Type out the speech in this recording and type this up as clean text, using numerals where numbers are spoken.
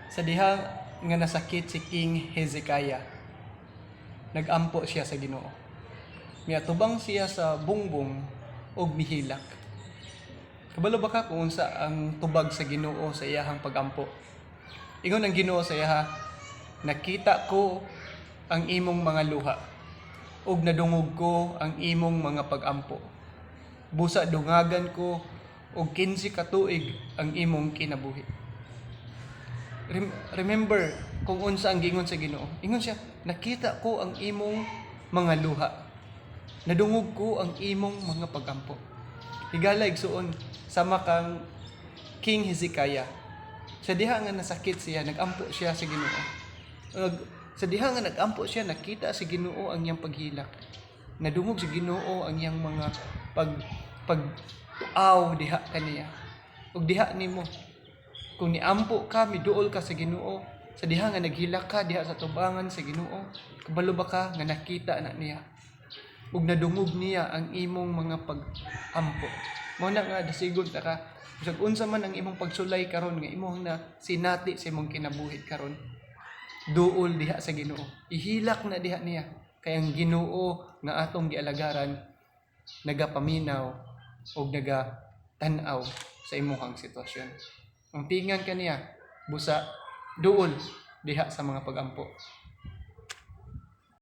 Sa diha nga nasakit si King Hezekiah, nagampo siya sa Ginoo. Miatubang siya sa bungbong ug mihilak. Kabalo ba ka kung unsa ang tubag sa Ginoo sa iyahang pagampo? Ingon ang Ginoo sa iyaha, "Nakita ko ang imong mga luha ug nadungog ko ang imong mga pagampo. Busa dungagan ko og 15 ka tuig ang imong kinabuhi." Remember kung unsa ang giingon sa Ginoo. Ingon siya, "Nakita ko ang imong mga luha. Nadungog ko ang imong mga pagampo." Higala, igsuon, sama kang King Hezekiah. Sa diha nga nasakit siya, nagampo siya sa Ginoo. Sa diha nga nagampo siya, nakita sa Ginoo ang iyang paghilak. Nadungog sa Ginoo ang iyang mga pag pagtuaw diha kaniya. Ug diha nimo, kung niampo ka, miduol ka sa Ginoo, sa diha nga naghilak ka diha sa tubangan sa Ginoo, kabalo ba ka nga nakita na niya ug nadungog niya ang imong mga pag-ampo? Mao na nga dasigon ta ka, bisag unsa man ang imong pagsulay karon nga imong na sinati sa imong kinabuhi karon, duol diha sa Ginoo. Ihilak na diha niya kay ang Ginoo nga atong gialagaran nagapaminaw og naga tan-aw sa imong sitwasyon. Ampingan ka niya, busa duol diha sa mga pagampo.